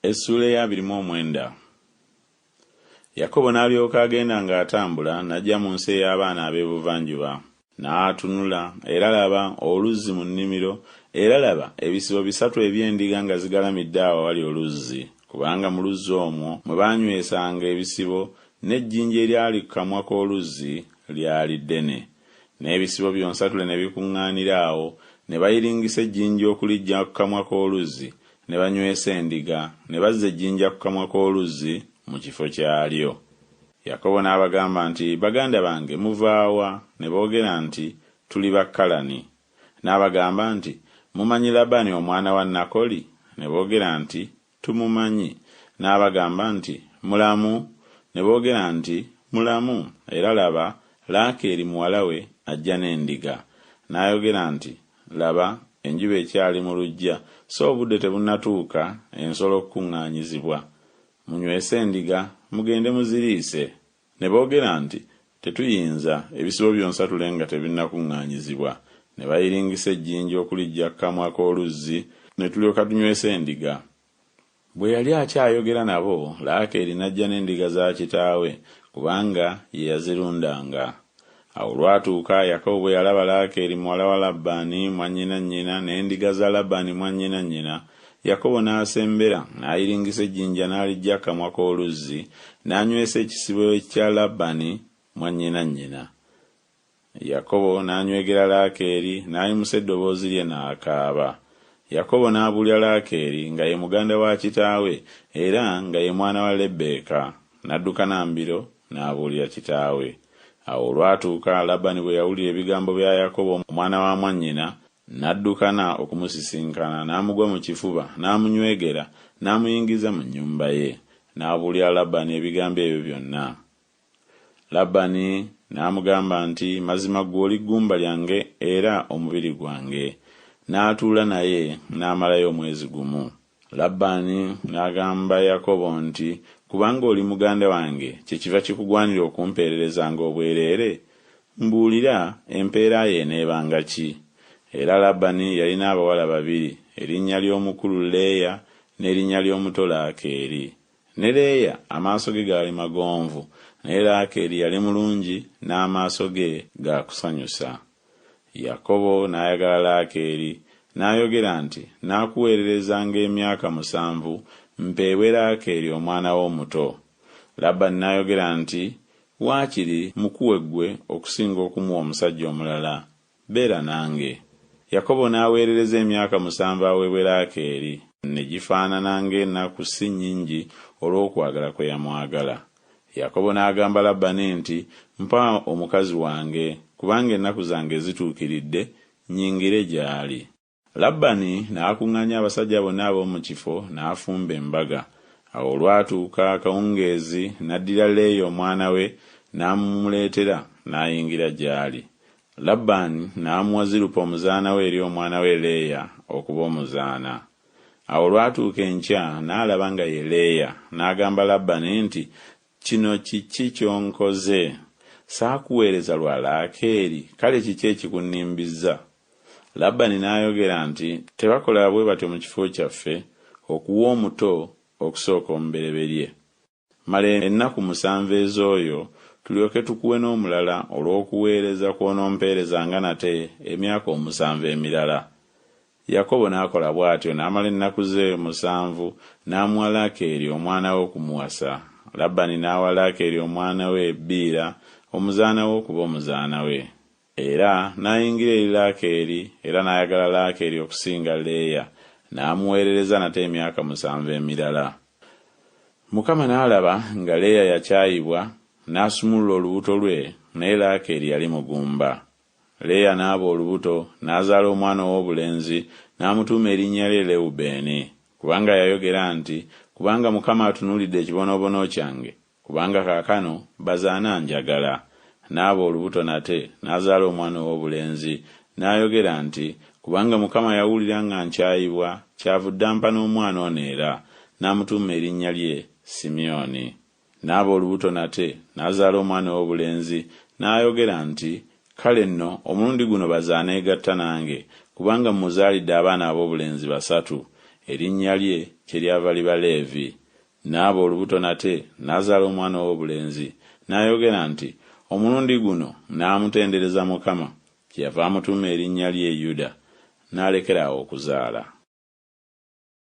Essuula ey'abiri mu omwenda. Yakobo n'alyoka agenda ng'atambula n'ajja mu nsi ey'abaana ab'ebuvanjuba. N'atunula, era laba, oluzzi mu nnimiro, era laba, ebisibo bisatu eby'endiga nga zigalamidde awo awali oluzzi, kubanga mu luzzi omwo mwe baanywesanga ebisibo, n'ejjinja eryali ku kamwa k'oluzzi lyali ddene. N'ebisibo byonsatule ne bikuŋŋaanira awo, ne bayiringisa ejjinja okuliggya ku kamwa k'oluzzi, ne banywesa endiga, ne bazza ejjinja ku kamwa k'oluzzi mu kifo kyalyo. Yakobo n'abagamba nti, Baganda bange, muva wa? Ne boogera nti, Tuli ba Kalani. N'abagamba nti, Mumanyi Labani omwana wa Nakoli? Ne boogera nti, Tumumanyi. N'abagamba nti, Mulamu? Ne boogera nti, Mulamu, era laba, Laakeeri muwala we ajja n'endiga. N'ayogera nti, Laba, enjuba ekyali mu luggya, so obudde tebunnatuuka ensolo okukuŋŋaanyizibwa. Munywese endiga, mugende muziriise. Ne boogera nti, Tetuyinza, ebisibo byonsatule nga tebinnakuŋŋaanyizibwa. Ne bayiringisa ejjinja okuliggya ku kamwa k'oluzzi, ne tulyoka tunywesa endiga. Bwe yali akyayogera nabo, Laakeeri n'ajja n'endiga za kitaawe, kubanga ye yazirundanga. Awo olwatuuka, Yakobo bwe yalaba Laakeeri muwala wa Labbaani mwannyina nnyina n'endiga za Labbaani mwannyina nnyina, Yakobo n'asembera, n'ayiringisa ejjinja n'aliggya ku kamwa k'oluzzi, n'anywesa ekisibo ekya Labbaani mwannyina nnyina. Yakobo n'anywegera Laakeeri, n'ayimusa eddoboozi lye n'akaaba. Yakobo n'abuulira Laakeeri nga ye muganda wa kitaawe era nga ye mwana wa Lebbeeka. N'adduka na mbiro n'abuulira kitaawe. Awo olwatuuka Labani bwe yawulira ebigambo bya Yakobo omwana wa mwannyina, n'addukana okumusisinkana, n'amugwa mu kifuba, n'amunywegera, n'amuyingiza mu nnyumba ye. N'abuulira Labani ebigambo ebyo byonna. Labani n'amugamba nti, Mazima ggwe oli ggumba lyange era omubiri gwange. N'atuula naye n'amalayo omwezi gumu. Labani n'agamba Yakobo nti, Kubanga oli muganda wange, kyekiva kikugwanira okumpeererezanga obwereere? Mbuulira, empeera yo eneebanga ki? Era Labani yalina abawala babiri, erinnya ly'omukulu Leeya, n'erinnya ly'omuto Laakeeri. Ne Leeya amaaso ge gaali magonvu, naye Laakeeri yali mulungi n'amaaso ge ga kusanyusa. Yakobo n'ayagala Laakeeri, n'ayogera nti, Naakuweererezanga emyaka musanvu mpeebwe Laakeeri omwana wo omuto. Labani n'ayogera nti, Waakiri mmukuwe ggwe okusinga okumuwa omusajja omulala. Beera nange. Yakobo n'aweerereza emyaka musanvu aweebwe Laakeeri, ne gifaanana ng'ennaku si nnyingi olw'okwagala kwe yamwagala. Yakobo n'agamba Labani nti, Mpa omukazi wange, kubanga ennaku zange zituukiridde, nnyingire gy'ali. Labani n'akuŋŋaanya abasajja bonna ab'omu kifo, n'afumba embaga. Awo olwatuuka akawungeezi, n'addira Leeya omwana we, n'amumuleetera, n'ayingira gy'ali. Labani n'amuwa Zirupa omuzaana we eri omwana we Leeya okuba omuzaana. Awo olwatuuka enkya, n'alaba nga ye Leeya, n'agamba Labani nti, Kino kiki ky'onkoze? Saakuweereza lwa Laakeeri? Kale kiki ekikunnimbiza? Labani n'ayogera nti, Tebakola bwe batyo mu kifo kyaffe, okuwa omuto okusooka omubereberye. Mala ennaku musanvu ez'oyo, tulyoke tukuwe n'omulala olw'okuweereza kw'onompeerezanga nate emyaka omusanvu emirala. Yakobo n'akola bw'atyo, n'amala ennaku ze musanvu, n'amuwa Laakeeri omwana we okumuwasa. Labani n'awa Laakeeri omwana we Biira omuzaana we okuba omuzaana we. Era n'ayingira eri Laakeeri, era n'ayagala Laakeeri okusinga Leeya, n'amuweerereza nate emyaka musanvu emirala. Mukama n'alaba nga Leeya yakyayibwa, n'asumulula olubuto lwe, naye Laakeeri yali mugumba. Leeya n'aba olubuto, n'azaala omwana ow'obulenzi, n'amutuuma erinnya lye Lewubeeni, kubanga yayogera nti, Kubanga Mukama atunuulidde ekibonoobono kyange, Kubanga kaakano baze ananjagala. N'aba olubuto nate, n'azaala omwana ow'obulenzi, n'ayogera nti, Kubanga Mukama yawulira nga nkyayibwa, kyavudde ampa n'omwana ono era. N'amutuuma erinnya lye Simyoni. N'aba olubuto nate, n'azaala omwana ow'obulenzi, n'ayogera nti, Kale nno, omulundi guno baze aneegatta nange, kubanga mmuzaalidde abaana ab'obulenzi basatu. Erinnya lye kyeryava liba Leevi. N'aba olubuto nate, n'azaala omwana ow'obulenzi, n'ayogera nti Omulundi guno naamutendereza Mukama, kyeyava amutuuma erinnya lye Yuda. N'alekera awo okuzaala.